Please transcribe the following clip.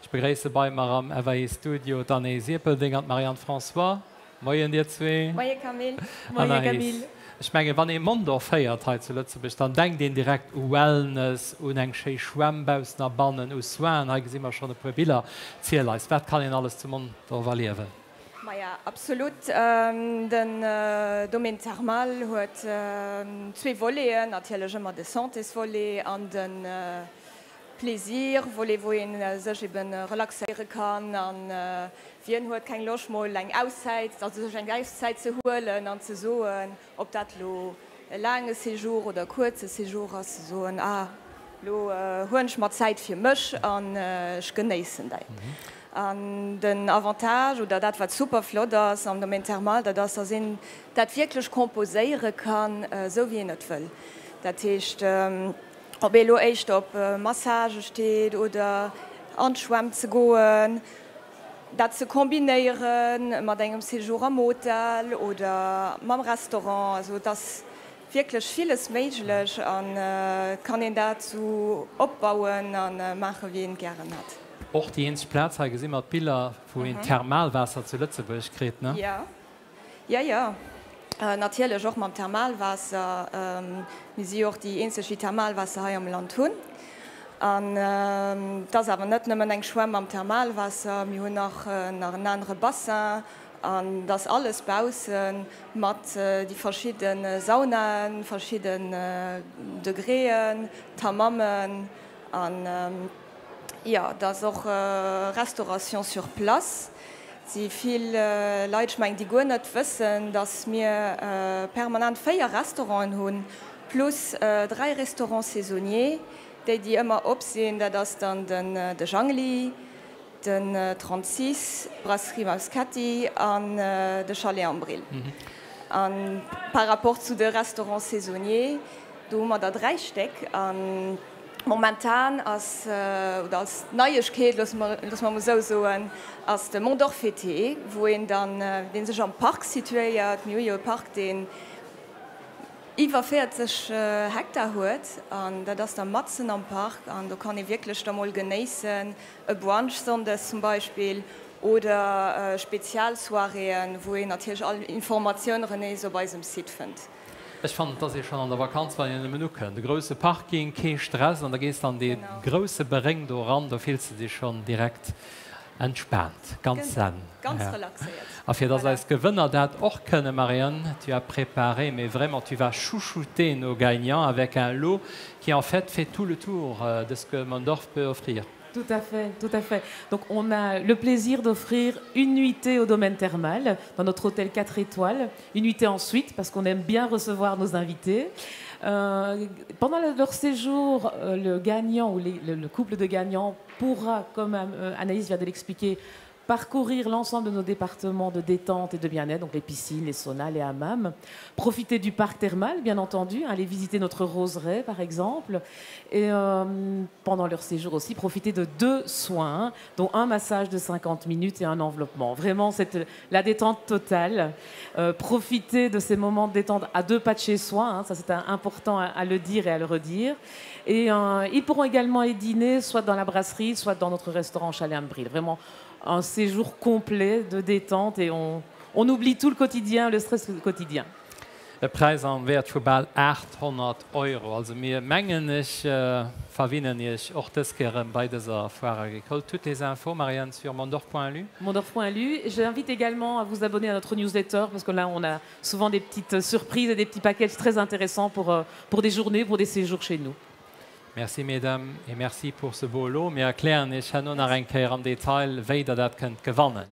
Ech begréisse bei mer am FAE Studio d'Anaïs Ierpeldeng an d'Marianne François. Moien dir zwee. Moie Camille. Moie Camille. Ech mengen, wann ee Mondorf héiert hei zu Lëtzebuerg, dann denkt een direkt u Wellness, un eng schéi Schwämm baussen a bannen, u Soinen. Hei gesi mer schonn e puer Biller. Ziel eis, wat kann een alles zu Mondorf erliewen? Maja, absolut. Den Domaine Thermal huet zwee Voleten, natierlech ëmmer de Santésvolet an de Plaisir Volet, wou ee sech eben relaxéiere kann. A wien huet keng Loscht mol eng Auszäit, also sech eng Auszäit ze huelen an ze soen, ob dat elo e laange Séjour oder e kuerze Séjour ass, ze soen, ah lo huelen ech mer Zäit fir mech an ech genéissen déi. An den Avantage oder dat wat super flott ass am Domaine thermal, dat ass, dass een dat wierklech composéiere kann, esou wéi een et wëll. Dat heescht, ob ee lo éischter op Massagë steet oder an d'Schwämm ze goen, dat ze kombinéiere mat engem Séjour am Hotel oder mam Restaurant. Also et ass wierklech villes méiglech an et kann een dat esou opbauen a maache wéi een et gären hätt. Och déi eenzeg Plaz, hei gesi mer d'Biller, wou een Thermalwaasser zu Lëtzebuerg kritt, ne? Jo. Jo, jo, natierlech och mam Thermalwaasser. Mir si jo och déi eenzeg, déi Thermalwaasser hei am Land hunn. An et ass awer net nëmmen eng Schwämm mam Thermalwaasser, mir hunn nach nach en anere Bassin an et ass alles bausse mat déi verschidde Saunaen, verschidden Degréen, d'Hammammen an. Jo, et ass och Restauration sur place. Et si vill Leit, ech mengen, déi guer net wëssen, datt mir permanent 4 Restauranten hunn, plus 3 Restaurants saisonniers, déi déi ëmmer op sinn. Dat ass dann den de Jangli, den 36, d'Brasserie Mauskatti an de Chalet Am Brill. A par rapport zu de Restaurants saisonniers, do hu mer der 3 Stéck. Momentan ass, oder als Neiegkeet, loosse mer loosse mer emol esou soen, ass de Mont d'Or Fêté, wou een dann, dee sech am Park situéiert. Mir hu jo e Park, deen iwwer 40 Hektar huet an dat ass da matzen am Park an do kann ee wierklech da mol genéissen, e Brunch sonndes zum Beispill oder Spezialsoiréeën, wou een natierlech all Informatioun nees op eisem Site fënnt. Ech fannen et ass ee schonn an der Vakanz wann een nëmmen ukënnt. E grousse Parking, kee Stress an da gees de an dee grousse Beréng do eran, do fills de dech schonn direkt entspaant, ganz zen. Ganz relaxéiert. A fir dass eis Gewënner dat och kënnen, Marianne, tu as préparé, mais vraiment tu vas chouchouter nos gagnants avec un lot qui en fait fait tout le tour de ce que Mondorf peut offrir. Tout à fait, tout à fait. Donc on a le plaisir d'offrir une nuitée au domaine thermal dans notre hôtel 4 étoiles, une nuitée ensuite parce qu'on aime bien recevoir nos invités. Euh, pendant leur séjour, euh, le gagnant ou les, le, le couple de gagnants pourra, comme euh, Anaïs vient de l'expliquer, parcourir l'ensemble de nos départements de détente et de bien-être, donc les piscines, les saunas, les hammams, profiter du parc thermal, bien entendu, aller visiter notre roseraie, par exemple, et euh, pendant leur séjour aussi, profiter de deux soins, dont un massage de 50 minutes et un enveloppement. Vraiment, c'est la détente totale. Euh, profiter de ces moments de détente à deux pas de chez soi, hein, ça c'est important à, à le dire et à le redire. Et euh, ils pourront également aller dîner, soit dans la brasserie, soit dans notre restaurant Chalet Ambril. Vraiment un séjour complet de détente et on, on oublie tout le quotidien, le stress quotidien. E Präis am Wäert vu bal 800 Euro. Also mir mengen ech verwinnen Iech och dës Kéier erëm bei dëser Foire Agricole. Toutes les infos, Marianne, sur mondorf.lu. Mondorf.lu. J'invite également à vous abonner à notre newsletter parce que là on a souvent des petites surprises et des petits packages très intéressants pour, euh, pour des journées, pour des séjours chez nous. Merci mesdames et merci pour ce beau lot. Mir erklären Iech herno nach eng Kéier am Detail wéi der dat kënnt gewannen.